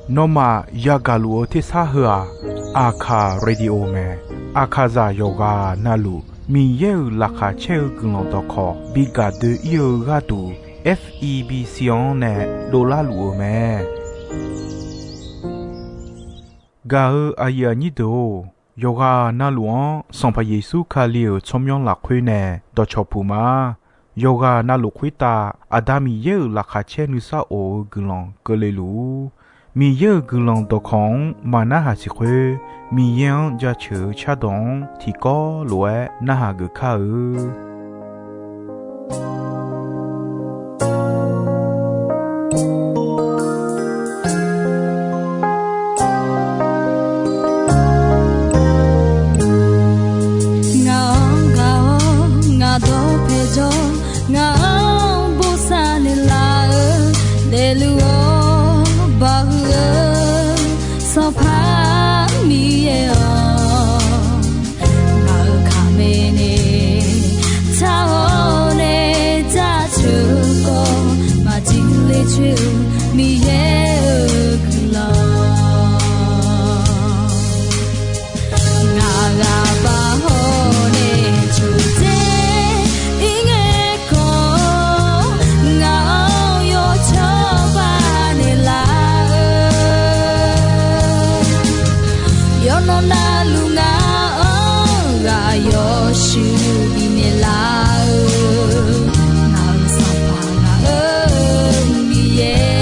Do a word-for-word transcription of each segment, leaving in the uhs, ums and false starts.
Nawmaf yagaq luf-eu tersar heu-aq, Aqkaq Radio mae. Aqkaqzaq yawqghaq navluf Miqyaer-euq laqkhaq caer-eu guiqlanq dawqkawq bi gaq doe-ir-eu gharduq, F E B C-anr nae dovlar luf-eu mae. Gaq-eu aqyuif aqnyir deuq-or, yawqghaq navluf-anr Sanqpaq Yeqsur Kali-euq tsawrmyanr lafkhoer nae dawqcawq puq ma. Yawqghaq navluf khoertav Aqda Miqyaer-euq laqkhaq caer nuisar of-eu guiqlanq keuvle luf-ur. Miqyaer-euq guiqlanq dawqkawq-anr maqnarhaq siq khoer, Miqyaer-anr jaceuq-eu cardawq-anr tiqkawv lof-aer narhaq geuf kar-eu. Ngaq-anr gaq-awr ngaq dawq paeq jawr, ngaq-anr bosav naeqlaf-eu, daefluf-awr bawhuiq-eu Sanqpaq Miqyaer-awq, ngaq-euq kaqmae nae taq-awr nae jaceuq-eu khawf, maqjir ler coer-eu Miqyaer-euq guiqlanq. Ngaq ghaq baq hawr nae coqdzer ir ngae khawf, ngaq-anr yawcawr baq naeqlaf-eu, yawqnan navluf ngaq-anr ghaq yawshuif bifnaeq laf-eu, ngaq-euq Sanqpaq ngaq-euq Miqyaer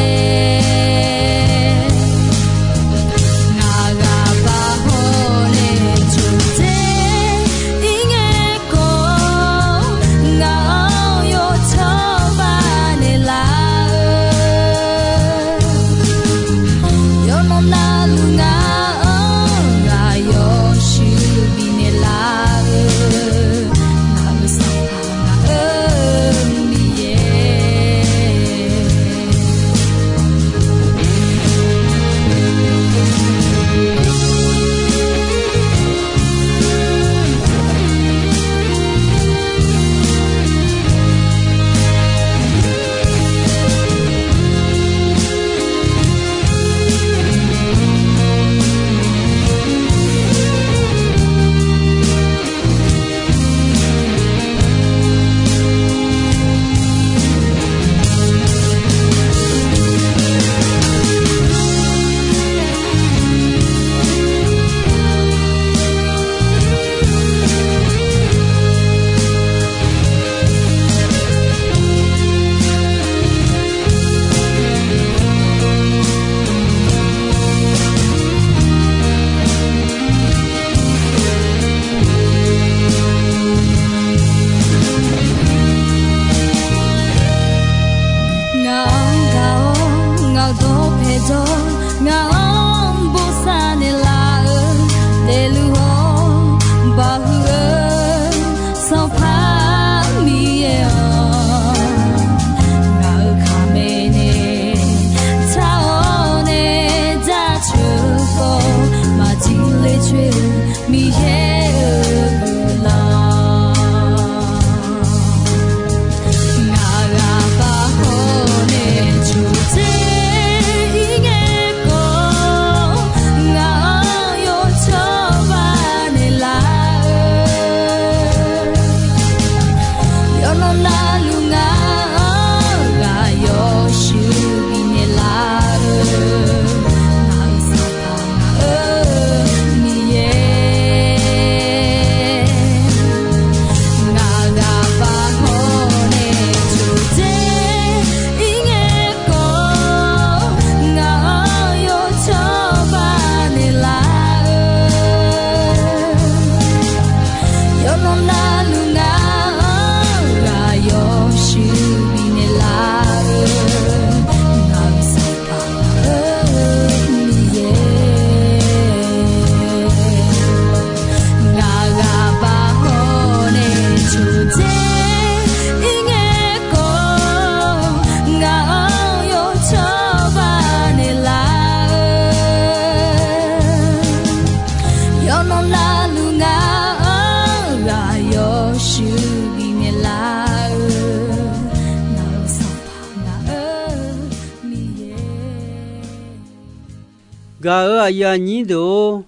Gaq-euq aqyuif aqnyir deuq-or,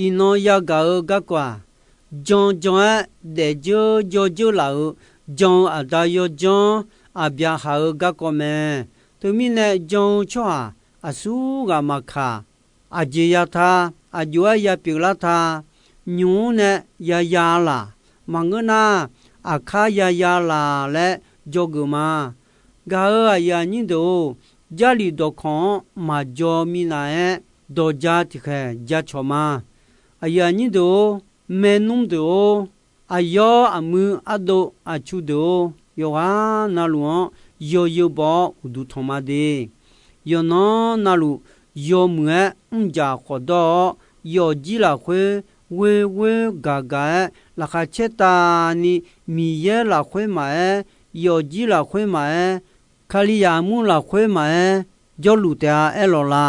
iqnan yagaq-eu garkawv-aq, jan jan-aer daefdzeur jawrdzeur laf-euq jan-eu aqda yawdzanr Aqbyaqhaq-euq garkawv mae. Teumirnae jan-eu tsawrhaq aqsur ghaq maqkaq, aqjeq ya ta, aqjox-aer ya pyeuflar ta, nymq-mr nae yaya laq, maqngeur nar, aqkar yaya laq laer dzawgeuf ma. Gaq-euq aqyuif aqnyir deuq-or, Jarlif dawqkawq-anr maqjaw minav-aer dawqja tiqkhaeq jacawq ma. Aqyuif aqnyir deuq-or, maernmr deuq-or, aqyawr aqmuiq ardov aqcu deuq-or, yawqghaq navluf-anr yawzeu baw-awr uqduq tanq ma de. Yawqnan navluf yawmuiq-aer mrjaq khawf dawr-awr, yawfjir lafkhoer ghoer ghoer gaq gaq-aer laqkhaq caer tavni, Miqyaer lafkhoer maqaer, yawfjir lafkhoer maqaer, Kalizaq mur lafkhoer maqaer, jawrluf taef-a aerlawq la?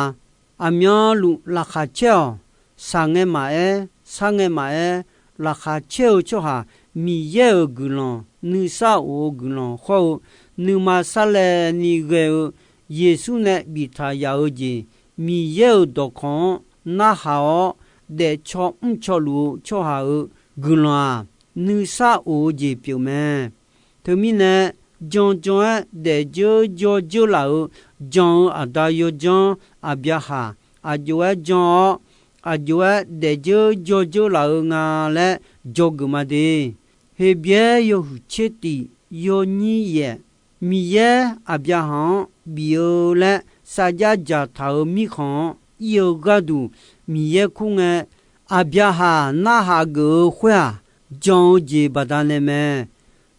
Aqmyanluf laqkhaq caer-awq. Shaq ngae maqaer, shar ngae maqaer, laqkhaq caer-eu tsawrhaq Miqyaer-euq guiqlanq, nuisar of-eu guiqlanq hawr-eu, nuima sarlaevni ghae-eu, Yeqsur nae biftaq yaf-eu jeq, Miqyaer-euq dawqkawq-anr narhaq-awr daefcaw mrcaw luf-eu tsawrhaq-euq guiqlanq-aq, nuisar of-eu jeq pyeuf mae. Teumirnae, jan jan-aer daefdzeur jawrdzeur laf-euq jan-eu aqda yawdzanr Aqbyaqhaq aqjox-aer jan-awr, aqjox-aer daefdzeur jawrdzeur laf-eu nga laer dzawgeuf ma de. Heqbyaer yawhuiq tser tif yawnyir yaef, Miqyaer Aqbyaqhaq-anr bif-eu laer sarjax dzaqtaq-euq mirkhanq-anr ir-eu gharduq Miqyaer kur ngae, Aqbyaqhaq narhaq geuf-eu khoer-aq, jan-eu jeq baqdanae mae.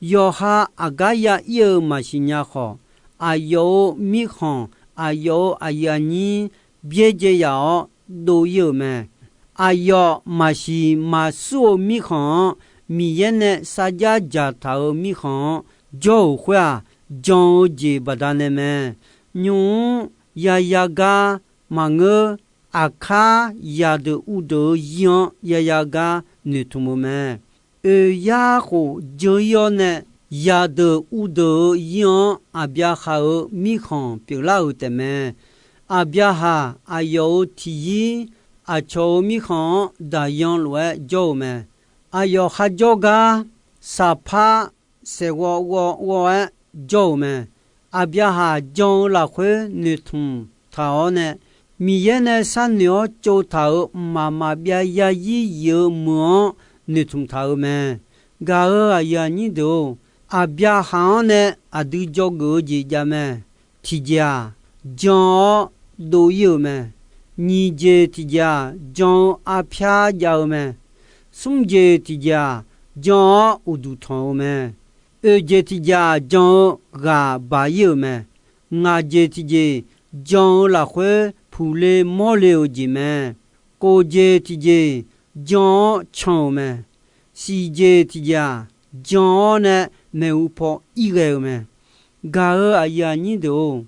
Yawqha aqgar ya ir-eu maqsiq nya khawf, aqyawf-euq mirkhanq, aqyawf-euq aqyuif aqnyir byaerdzae yaf-awr dov ir-euq mae. Aqyawf maqsiq maqsur-eu mirkhanq-anr, Miqyaer nae sarjax dzaqtaq-euq mirkhanq-anr jawr-euq khoer-aq, jan-eu jeq baqdanae mae. Nymq-mr yaya gar maqngeur, aqkar zaqdeuq uvdeuq-eu zir-anr yaya gar noeqtmq-eu mae. Oeq yar khof dzeur ir-awr nae, zaqdeuq uvdeuq-eu zir-anr Aqbyaqhaq-euq mirkhanq pyeuflar-euq taefmae. Aqbyaqhaq aqyawf-euq tiqyir aqcawq-euq mirkhanq-anr daqyan lof-aer jawr-eu mae. Aqyawf kharjawr gar saqpar saeqghawv ghawv ghawv-aer jawr-euq mae. Aqbyaqhaq jan-eu lafkhoer noeqtmq taq-awr nae, Miqyaer nae sharnoeq-awr tsovtaq-euq mqmaq maqbyav zarzir zif-eu meuq-anr noeqtmq taq-euq mae. Gaq-euq aqyuif aqnyir deuq-or, Aqbyaqhaq-anr nae aqdui dzawgeuf-eu jeq jav mae. Tiqjeq-aq, jan-awr dov ir-euq mae. Nyiq jeq tiqjeq-aq, jan-eu arpyar jav-eu mae. Smr jeq tiqjeq-aq, jan-awr uqduq tanq-eu mae. Oeq jeq tiqjeq-aq, jan-eu ghaq baq ir-euq mae. Ngaq jeq tiqjeq, jan-eu lafkhoer puqle mawrle-euq jeq mae. Kof jeq tiqjeq, jan-awr can-euq mae. Siq jeq tiqjeq-aq, jan-awr nae maeqhu paw ir ghae-eu mae. Gaq-euq aqyuif aqnyir deuq-or,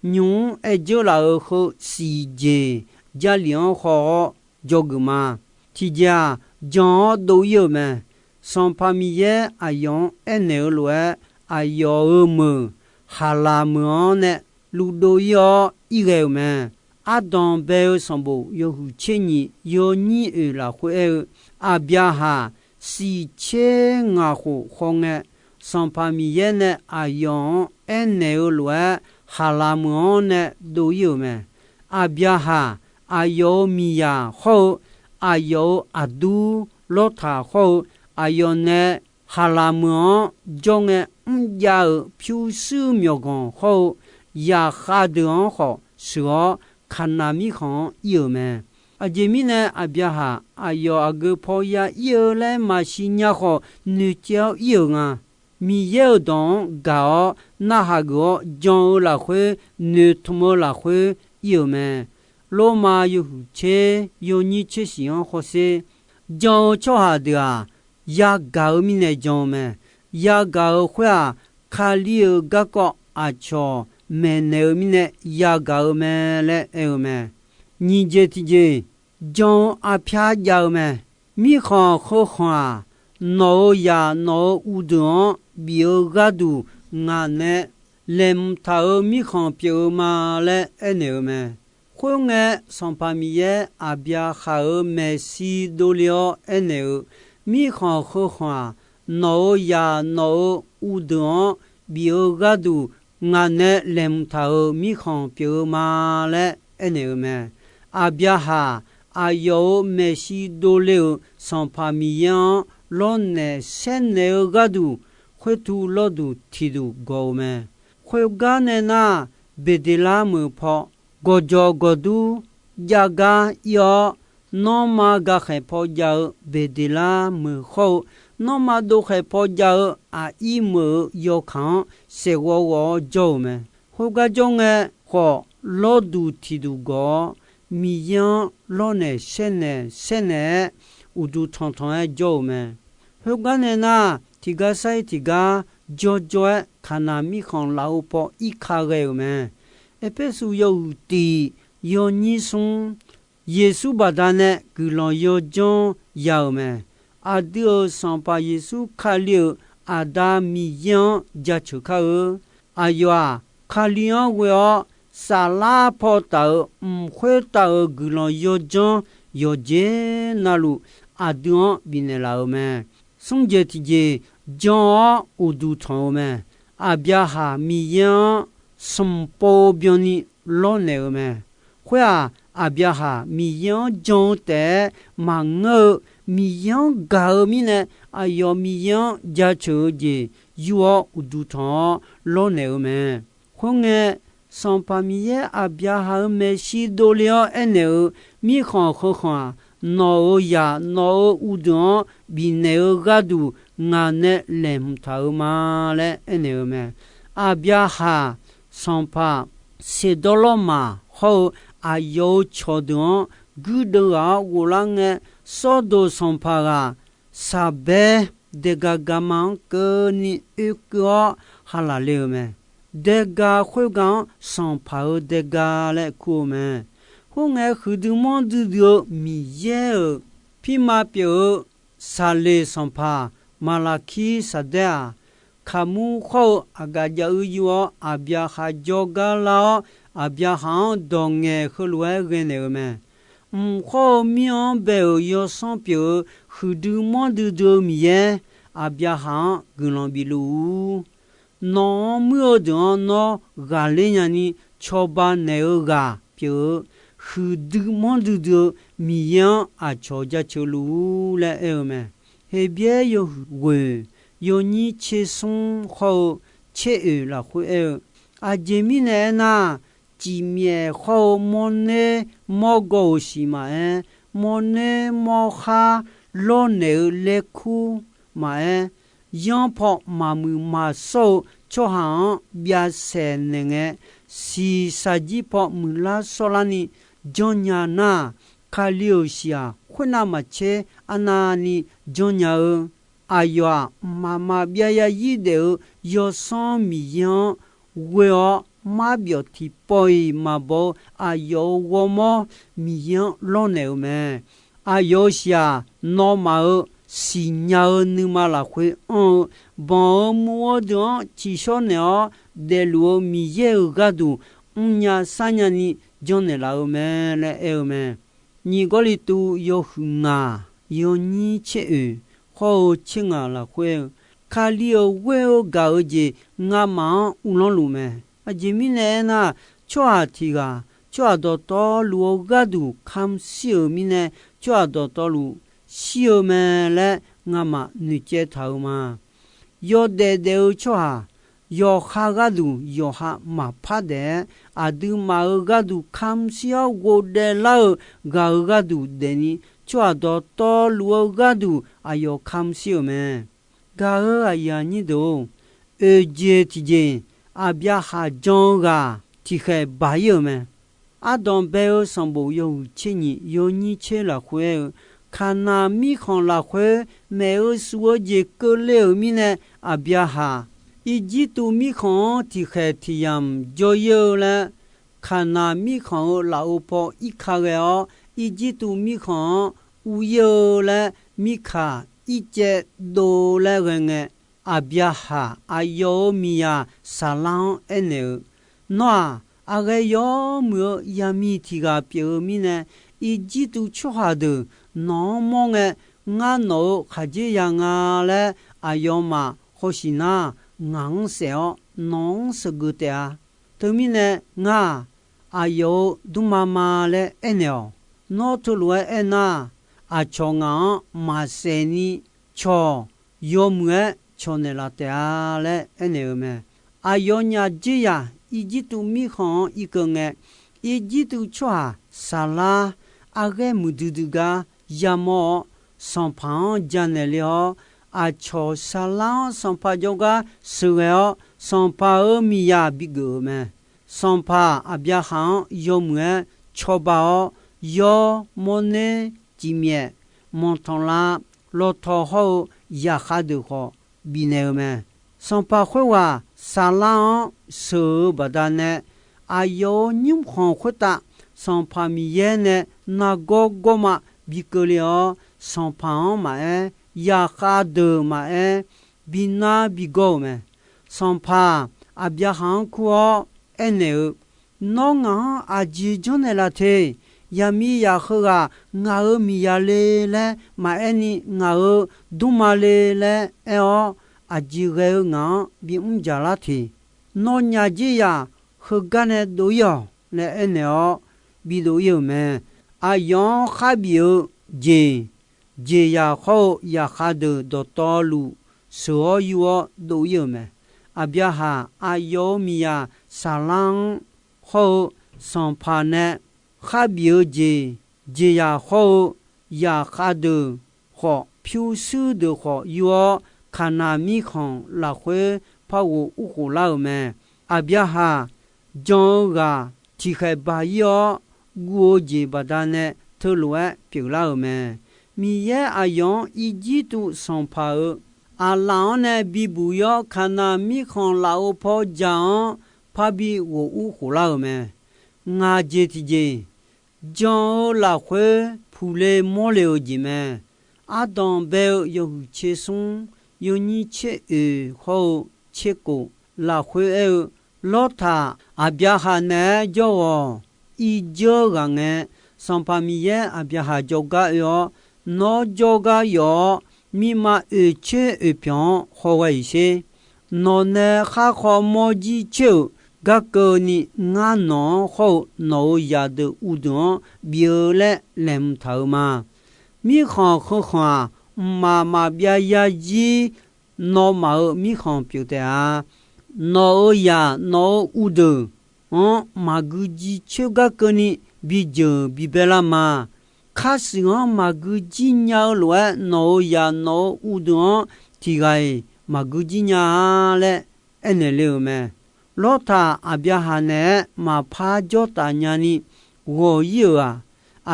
nymq-mr aer dzeur laf-euq heu siq jeq Jarlif-anr haw-awr dzawgeuf ma. Tiqjeq-aq, jan-awr dov ir-euq mae. Sanqpaq Miqyaer aqyawf-anr aernaeq-eu lof-aer, aqyawf-euq meuq Haqlaq meuq-anr nae luvdov ir-awr ir ghae-euq mae. Ardanq bae-eu sanqbof yawhuiq tser nyiq yawnyir oeq lafkhoer aer-eu, Aqbyaqhaq siq tser ngaq khof khaw ngae, Sanqpaq Miqyaer nae aqyawf-anr aernaeq-eu lof-aer, Haqlaq meuq-anr nae dov ir-euq mae. Aqbyaqhaq aqyawf-euq miqzaq hawr-eu, aqyawf-euq aqdur Lawrtaq hawr-eu, aqyawf nae Haqlaq meuq-anr jawr ngae mrjav-euq pyurshuir myawqganq hawr-eu, zaqkhav deuq-anr khawf sheuq-awr, Kaqnaq mirkhanq-anr ir-euq mae. Aqjeq mirnae, Aqbyaqhaq aqyawf aqgeu paw ya ir-eu laer maqsiq nya khawf, noeqtsaev-awr ir-euq nga. Miqyaer-euq dawq-anr gaq-awr narhaq geuf-awr jan-eu lafkhoer, noeqtmq-eu lafkhoer ir-euq mae. Lormav yawhuiq tser yawnyir tser shiq-anr hawsher. Jan-eu tsawrhaq deuq-aq, yagaq-eu mirnae jan-eu mae. Yagaq-euq khoer-aq, Kali-euq garkawv aqcawq maeqnaeq-eu mirnae yagaq-eu mae laer aer-eu mae. Nyiq jeq tiqjeq, jan-eu arpyar jav-eu mae. Mirkhanq heu khanq-aq, nawq-euq zaq nawq-euq uvdeuq-anr bif-eu gharduq ngaq nae laeqhmq taq-euq mirkhanq pyeuf-eu ma laer aernaeq-eu mae. Khoerngae, Sanqpaq Miqyaer Aqbyaqhaq-euq maeqshi dovle-awr aernaeq-eu, Mirkhanq heu khanq-aq, nawq-euq zaq nawq-euq uvdeuq-anr bif-eu gharduq, ngaq nae laeqhmq taq-euq mirkhanq pyeuf-eu ma laer aernaeq-eu mae. Aqbyaqhaq aqyawf-euq maeqshi dovle-euq Sanqpaq Miqyaer-anr lawrnaeq saernaeq-eu gharduq, khoertu lawrduq tiqduq gawq-eu mae. Khoergar nae nar, Beqdeqlar meuq paw gawqjawq gawqdur jav gar ir-awr, nanrma gakhaeq paw jav-eu Beqdeqlar meuq khawr-eu, nanrma dovkhaeq paw jav-eu aqir meuq-eu yawkaq-anr saeqghawv ghawv-awr jawr-euq mae. Khoergar jawr ngae khawf, lawrduq tiqduq gawq-awr, Miqyaer-anr lawrnaeq saernaeq saernaeq-aer, uqduq tanqtanq-aer jawr-euq mae. Khoergar nae nar, tiqgar sar-ir tiqgar jawrjawr-aer, Kaqnaq mirkhanq lafov paw irka ghae-euq mae. Erpersu yawhuiq tiq yawnyir smr, Yeqsur baqdanae guiqlanq yawjanr ya-euq mae. Aqdui-euq Sanqpaq Yeqsur Kali-euq Aqda Miqyaer-anr jaceuq kar-eu. Aqyawf-aq, Kali-anr ghoe-awr, saflar paw taf-euq mq khoertav-euq guiqlanq yawjanr yawqjeq navluf, aqdui-anr bifnaeq laf-euq mae. Smrjeq tiqjeq jan-awr uqduq tanq-eu mae. Aqbyaqhaq Miqyaer-anr smq pov byanni lawrnaeq-eu mae. Khoer-aq, Aqbyaqhaq Miqyaer-anr jan-eu taef-aer maqngeur-eu, Miqyaer-anr gaq-eu mirnae, aqyawf Miqyaer-anr jaceuq-eu jeq yur-awr uqduq tanq-awr lawrnaeq-eu mae. Khoerngae, Sanqpaq Miqyaer Aqbyaqhaq-euq maeqshi dovle-awr aernaeq-eu, Mirkhanq heu khanq-aq, nawq-euq zaq nawq-euq uvdeuq-anr bifnaeq-eu gharduq ngaq nae laeqhmq taq-eu ma laer aernaeq-eu mae. Aqbyaqhaq sanqpaq Seqdawrlawrmaq hawr-eu aqyawf-euq cawqdeuq-anr guirdeuv ghaq-awr ghoflar ngae, Sawrdoq sanqpaq ghaq Saqbaer daega garma-anr keuvni oekeuv-awr halaq le-euq mae. Daega khoerga-anr sanqpaq-euq daega laer kur-eu mae. Khoerngae, huiqdui manrdui dui-eu Miqyaer-euq pirma pyeuf-eu Saqleq sanqpaq Maqlaqkir Saqdaer-aq, Kaqmur khawr-eu Aqgaf jav-eu yur-awr, Aqbyaqhaq jawrgar lar-awr, Aqbyaqhaq-anr dawq ngaeq heulof-aer ghae naeq-eu mae. Mq khawr-eu mir-anr bae-euq yawsanr pyeuf-eu huiqdui manrdui dui-eu Miqyaer, Aqbyaqhaq-anr guiqlanq bif luf-ur. Nawq-anr muir-eu deuq-anr nawr ghaqler nyani cawba naeq-eu ghaq pyeuf-eu huiqdui manrdui dui-eu Miqyaer-anr aqcawq jaceuq luf-ur laer aer-eu mae. Heqbyaer yawhuiq ghoeq yawnyir tser smr khawr-eu tser oeq lafkhoer aer-eu, aqjeq mirnae aernar, cifmyaef khawr-eu mawrner mawrgaw-euq siq maqaer, mawrner mawrkhar lawrnaeq-eu laerkur maqaer, yanr paw maqmuiq maqsawr-eu tsawrhaq-anr byav saeq naeq ngae, siq saqjir paw muiqlar sawrlarni janrnya nar-aq, Kali-euq siq-aq, khoernav maqtser arnavni janrnya-eu. Aqyawf-aq, mqmaq maqbyav yarzir daef-eu Yawsanr Miqyaer-anr ghoe-awr, marbyawf tiqpawf-iq maqbaw-eu aqyawf-euq ghawrmawr Miqyaer-anr lawrnaeq-eu mae. Aqyawf-euq siq-aq, nawmaf-euq siqnya-eu nuima lafkhoer anr-eu, banq-euq muv-eu deuq-anr tsiqshawr naeq-awr daefluf-eu Miqyaer-euq gharduq mrnya sarnya ni janrnaeq laf-eu mae laer aer-eu mae. Nyiq Gawrliqtu yawhuiq ngaq yawnyir tser oeq khawr-eu tser ngaq lafkhoer-eu, Kali-euq ghoer-eu gaq-eu jeq ngamaf-anr uvlanr luf mae. Aqjeq mirnae aernar, tsawrhaq tiq ghaq tsawrhaq dawqtawvluf-eu gharduq kamq shir-euq mirnae, tsawrhaq dawqtawvluf shir-eu mae laer ngamaf noeqcaev taq-eu ma. Yawdaef daef-eu tsawrhaq yawqha gharduq yawqha maqpar daef-aer, aqduimaf-euq gharduq kamq shir-awr ghofdaef lar-eu ghaq-euq gharduq daefni, tsawrhaq dawqtawvluf-eu gharduq aqyawf kamq shir-euq mae. Gaq-euq aqyuif aqnyir deuq-or, oeq jeq tiqjeq, Aqbyaqhaq jan-eu ghaq tiqkhaeq baq-ir-euq mae. Ardanq bae-eu sanqbof yawhuiq tser nyiq yawnyir tser lafkhoer aer-eu, Kaqnaq mirkhanq lafkhoer maef-eu suf-eu jeq keuvle-euq mirnae, Aqbyaqhaq Irjirtuv mirkhanq-anr tiqkhaeq tiqyamq jawr-ir-eu laer, Kaqnaq mirkhanq-euq lafov paw irka ghae-awr, Irjirtuv mirkhanq-anr ur-ir-eu laer Mirkaq ircaev dov laer ghae ngae, Aqbyaqhaq aqyawf-euq miqzaq Saqlar-anr aernaeq-eu, Nawr-aq, Aqghae yawmuiq-eu yaqmiq tiq ghaq pyeuf-eu mirnae, Irjirtuv tsawrhaq deuq nawq-anr mawr ngae, ngar nawq-euq khaqdzerzaq nga laer aqyawfmaf hawsiq nar, ngaq-anr saef-awr nawq-anr sheuqgeuf taef-a. Teumirnae, ngar-aq, aqyawf-euq dmrma ma laer aernaeq-awq. Nawr teulof-aer aernar, aqcawq ngaq-anr maqsaef ni cawq yawmuiq-aer cawq naeqlaf taef-a laer aernaeq-eu mae. Aqyawfnyaf dzerzaq Irjirtuv mirkhanq-anr irkeuv ngae, Irjirtuv tsawrhaq Saqlar arghaer muiqdui dui gar yamawr-awr, sanqpaq-anr janaeq le-awr, aqcawq Saqlar-anr sanqpaq jawrgar sheuqghae-awr, sanqpaq-euq miqzaq bigeuf-euq mae. Sanqpaq Aqbyaqhaq-anr yawmuiq-aer cawba-awr, yawr, mawrner, cifmyaef, manqtanqlav, lawtaw hawr-eu zaqkhav deuq khawf bifnaeq-eu mae. Sanqpaq khoerghaq Saqlar-anr sheuq-eu baqdanae, aqyawf-euq nymrkhanq khoertav Sanqpaq Miqyaer nae nargawr gawrma bi keuvle-awr, sanqpaq-anr maqaer, zaqkhav deuq maqaer, bi nar bi gawr-euq mae. Sanqpaq Aqbyaqhaq-anr kur-awr aernaeq-eu, Nawr ngaq-anr aqjeq janrnaeq laf te? Yaqmiqzaq heughaq ngaq-euq miqzaq le laer maqaer ni, ngaq-euq dmrma le laer aer-awr, aqjeq ghae-eu ngaq-anr bimr dzaq lar teq. Nawnyaf dzerzaq heugar nae dov-ir-awq laer aernaeq-awr, bidov-ir-euq mae. Aqyawf-anr kharbif-eu jeq, jeqzaq hawr-eu zaqkhav deuq dawqtawvluf sheuq-awr yur-awr dov-ir-euq mae. Aqbyaqhaq aqyawf-euq miqzaq Saqlar-anr hawr-eu sanqpaq nae kharbif-eu jeq, jeqzaq hawr-eu zaqkhav deuq khawf, pyurshuir deuq khawf yur-awr, Kaqnaq mirkhanq lafkhoer par ghof urkhof lar-euq mae. Aqbyaqhaq jan-eu ghaq tiqkhaeq baq-ir-awr, guv-eu jeq baqdanae teulof-aer pyeuflar-euq mae. Miqyaer aqyawf-anr Irjirtuv sanqpaq-euq aqlaf-anr nae bibuq-ir-awr, Kaqnaq mirkhanq lafov paw jaq-anr parbi ghof urkhof lar-euq mae. Ngaq jeq tiqjeq, jan-eu lafkhoer puqle mawrle-eu jeq mae. Ardanq bae-eu yawhuiq tser smr, yawnyir tser oeq hawr-eu tser kof lafkhoer aer-eu, Lawrtaq Aqbyaqhaq naeq-aer jawr-awq. Irjeur ghaq ngae, Sanqpaq Miqyaer Aqbyaqhaq jawrgar oe-awr, nawr jawrgar yawf-awr, mirma oeq tser oeq pyanq-anr hawghae-iq sher. Nawq nae khar khawf mawr jir coer-euq garkeuvni, ngar nawq-anr hawr-eu nawq-euq zaqdeuq uvdeuq-anr bif-eu laer laeqhmq taq-euq ma. Mirkhanq heu khanq-aq, mqmaq maqbyav yarzir nawmaf-euq mirkhanq pyeuf taef-a. Nawq-euq zaq nawq-euq uvdeuq-anr maqgui jir coer garkeuvni bijeuq bibae lar ma. Kharshuif-anr maqgui jir nya-eu lof-aer, nawq-euq zaq nawq-euq uvdeuq-anr tiq ghaq-iq maqgui jir nya-a laer aernaeq le-euq mae. Lawrtaq Aqbyaqhaq naeq-aer maqpar jawrtaf nyani ghawq-ir-euq-aq,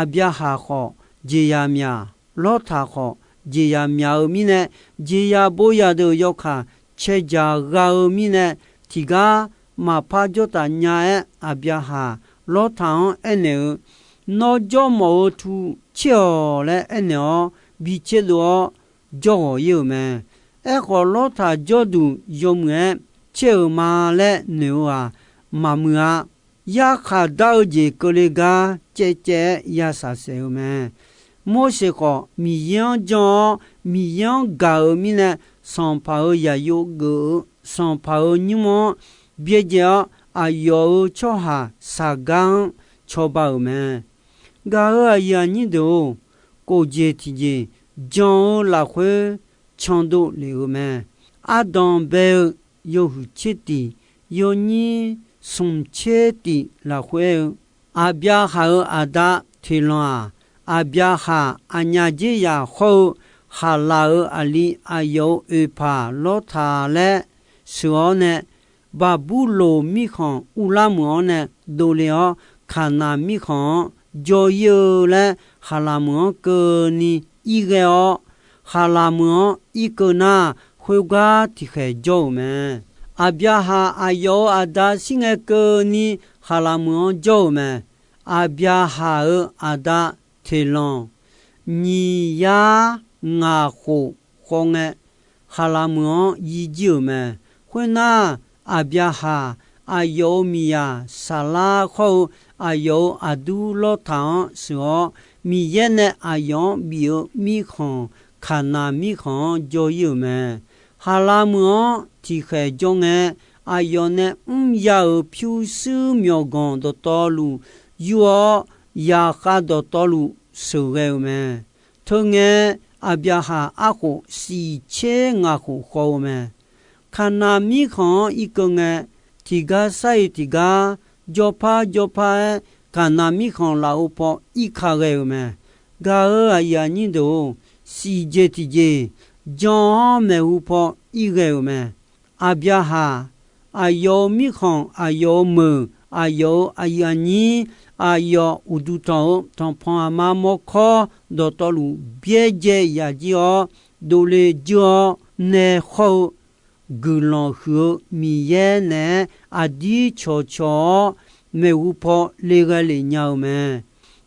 Aqbyaqhaq khawf jeqzaq myaq, Lawrtaq khawf jeqzaq myaq-eu mirnae, jeqzaq bo zaqdeuq yawkaq cae dzaq gha-eu mirnae, tiqgar maqpar jawrtaf nya-aer, Aqbyaqhaq Lawrtaq-anr aernaeq-eu, Nawr jawrmawf-eu tu caer-awq laer aernaeq-awr, bi caerdov-awr jawr ghawq-ir-euq mae. Aerkhawf, Lawrtaq jawrduq yawmuiq-aer caer-euq ma laer noeq-eu-aq, maqmuiq-a. Yarkhaq dar-eu jeq keuvle gar caevcaev-aer ya shaqsaef-eu mae. Morseq khawf, Miqyaer-anr jan-awr, Miqyaer-anr gaq-euq mirnae, sanqpaq-euq zaqyo geuf-eu sanqpaq-euq nymr-anr byaerdzae-awr, aqyawf-euq tsawrhaq Saqgar-anr cawba-euq mae. Gaq-euq aqyuif aqnyir deuq-or, kof jeq tiqjeq jan-eu lafkhoer candov lef-euq mae. Ardanq bae-eu yawhuiq tser tiq, yawnyir smq tser tiq lafkhoer-eu, Aqbyaqhaq-euq aqda Teqlanq-aq, Aqbyaqhaq aqnyaf dzer zaq hawr-eu Haqlaq-euq aqli aqyawf-euq oeqpaq Lawrtaq laer sheuq-awr nae, Baqburloq mirkhanq uvlar meuq-anr nae dovle-awr, Kaqnaq mirkhanq-anr jawr-ir-eu laer Haqlaq meuq-anr keuvni irghae-awr, Haqlaq meuq-anr irkeuv nar, khoergar tiqkhaeq jawr-euq mae. Aqbyaqhaq aqyawf-euq aqda shir ngae keuvni Haqlaq meuq-anr jawr-euq mae. Aqbyaqhaq-euq aqda Teqlanq nyiq yar ngaq khof khawv ngae, Haqlaq meuq-anr yir jir-euq mae. Khoernar, Aqbyaqhaq aqyawf-euq miqzaq Saqlar hawr-eu aqyawf-euq aqdur Lawrtaq-anr sheuq-awr, Miqyaer nae aqyawf-anr bif-eu mirkhanq, Kaqnaq mirkhanq-anr jawr-ir-euq mae. Haqlaq meuq-anr tiqkhaeq jawr ngae, aqyawf nae mrya-euq pyurshuir myawqganq dawqtawvluf yur-awr, zaqkhav dawqtawvluf sheuqghae-euq mae. Teungae, Aqbyaqhaq arkhof siq tser ngaq khof khawf-eu mae. Kaqnaq mirkhanq-anr irkeuv ngae, tiqgar sar-iq tiqgar, jawrpar jawrpar-aer Kaqnaq mirkhanq laf-eu paw irka ghae-euq mae. Gaq-euq aqyuif aqnyir deuq-or, siq jeq tiqjeq jan-awr maeqhu paw irghae-euq mae. Aqbyaqhaq, aqyawf-euq mirkhanq, aqyawf-euq meuq, aqyawf-euq aqyuif aqnyir, aqyawf uqduq tanq-eu tanqpanq aqma mawrkawr dawqtawvluf byaerdzae yaf jir-awr, dovle dzeur-awr nae khawr-eu guiqlanq huiq-eu Miqyaer naeq-aer aqdir cawqcawq-awr maeqhu paw leghae lef nya-eu mae.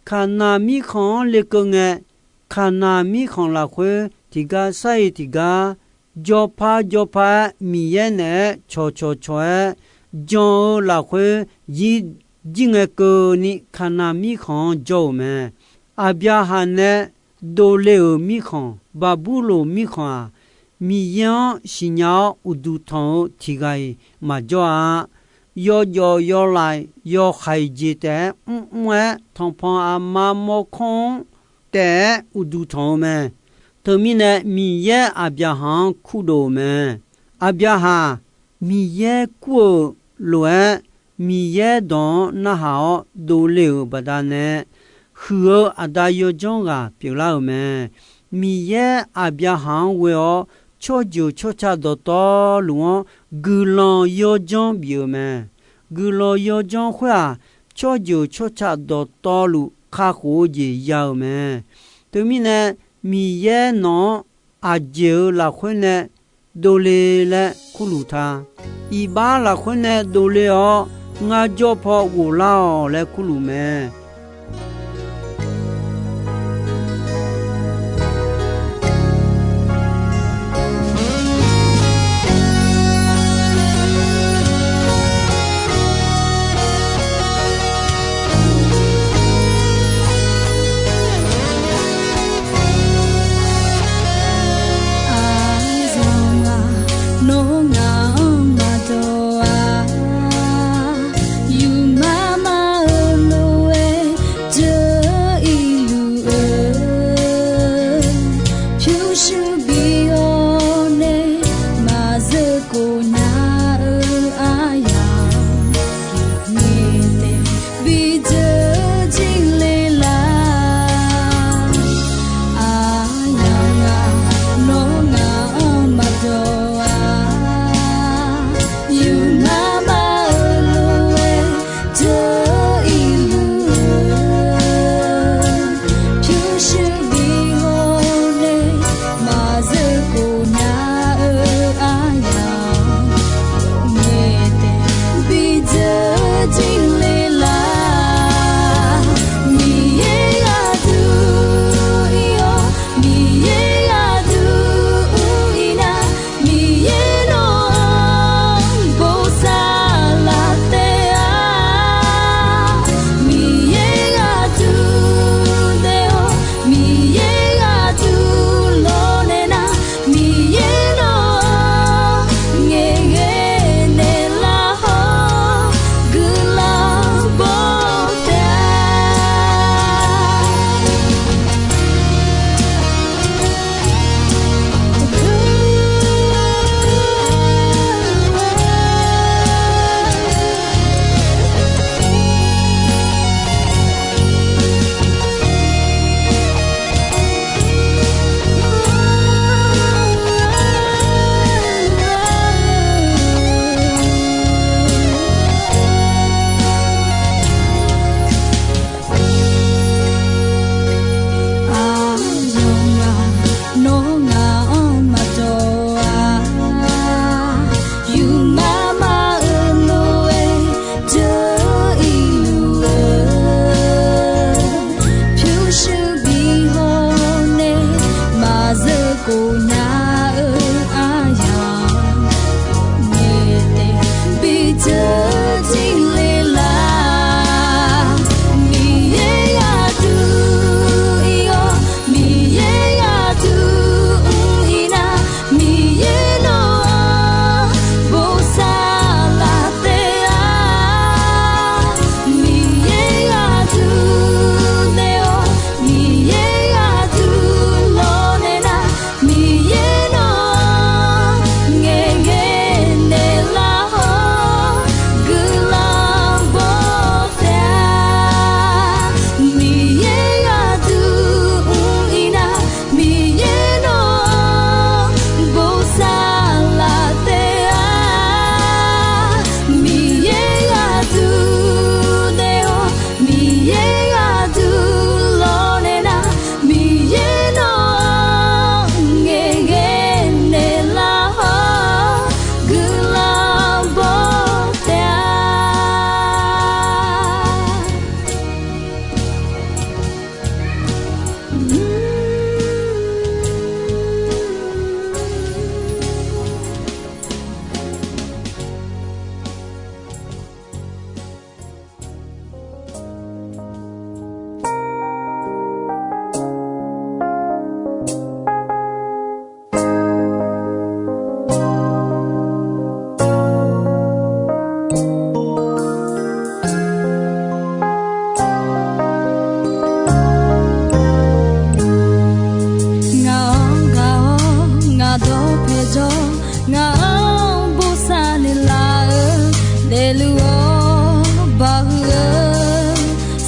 Kaqnaq mirkhanq-anr lekeuv ngae, Kaqnaq mirkhanq lafkhoer tiqgar sar-iq tiqgar, jawrpar jawrpar-aer Miqyaer naeq-aer cawqcawq cawq-aer jan-eu lafkhoer jir, jir ngae keuvni Kaqnaq mirkhanq-anr jawr-euq mae. Aqbyaqhaq nae dovle-euq mirkhanq, Baqburloq mirkhanq-aq, Miqyaer-anr siqnya-awr uqduq tanq-eu tiq ghaq-iq maqjawr-a. Yawjawf yawlaf yawhaiq jeq taef-aer mrmr-aer, tanqpanq aqma mawrkawr-anr taef-aer uqduq tanq-eu mae. Teumirnae, Miqyaer Aqbyaqhaq-anr kurdov-euq mae. Aqbyaqhaq Miqyaer kur-euq lof-aer, Miqyaer dawq-anr narhaq-awr dovle-euq baqdanae, huiq-eu aqda yawdzanr ghaq pyeuflar-euq mae. Miqyaer Aqbyaqhaq-anr ghoe-awr, tsawrjeuq tsawrca dawqtawvluf-anr guiqlanq yawdzanr bif-euq mae. Guiqlanq yawdzanr khoer-aq, tsawrjeuq tsawrca dawqtawvluf kakhof-eu jeq ya-euq mae. Teumirnae, Miqyaer nawq-anr aqjeq-euq lafkhoer nae dovle laer kurluf ta. Iqbax lafkhoer nae dovle-awr, ngar jawr paw ghoflar-awq laer kurluf mae. Aqzaq-aq, nawr ngaq-anr maqdawq-a. Yufmar mar-eu lof-aer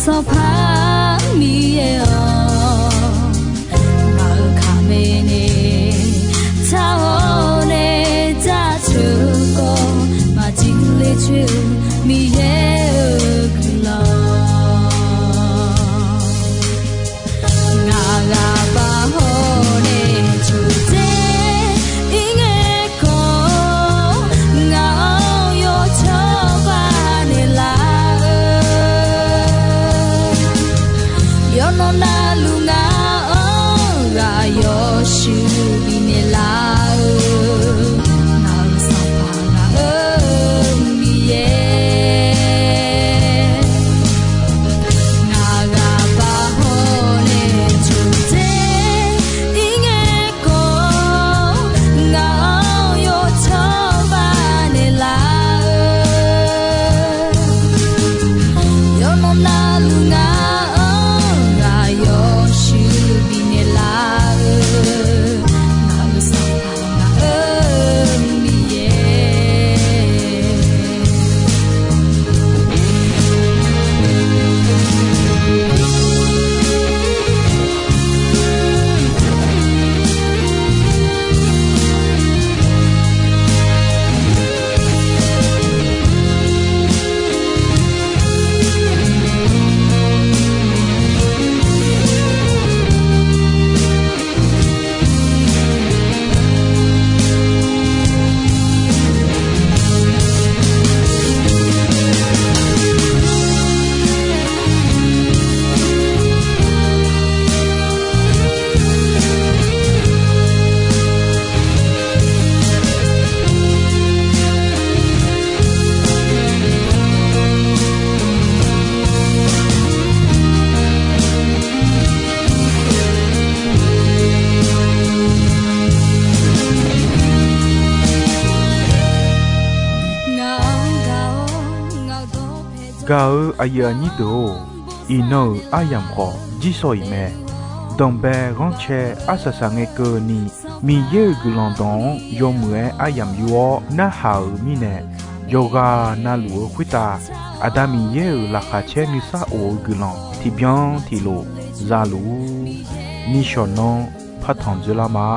Sanqpaq Miqyaer-awq, ngaq-euq kaqmae nae tsar-awr nae jaceuq-awr maqjir ler coer-eu Miqyaer-euq guiqlanq. Ngaq ghaq bav hawr nae coqdzer ir ngae kawv, ngaq-anr yawcawba naeqlaf-eu yawqnan navluf ngaq-anr ghaq yawshuif bifnaeq laf-eu, ngaq-euq Sanqpaq ngaq-euq Miqyaer. Ngaq ghaq bav hawr nae coqdzer ir ngae kawv, ngaq-anr yawcawba naeqlaf-eu yawqnan navluf ngaq-anr ghaq yawshuif bifnaeq laf-eu, ngaq-euq Sanqpaq ngaq-euq Miqyaer. Gaq-euq aqyuif aqnyir deuq-or, iqnan-euq aryamq khawf jirsawq iq mae. Danqbae ghanrcae arsaq saq ngae keuvni, Miqyaer-euq guiqlanq dawq-anr yawmuiq-aer aryamq yur-awr narhaq-euq mirnae, yawqghaq navluf-eu khoertav Aqda Miqyaer-euq laqkhaq caer nuisar of-eu guiqlanq tiqbyan tiqlof za luf-ur. Nishawq nanr partanq dzoerlar ma.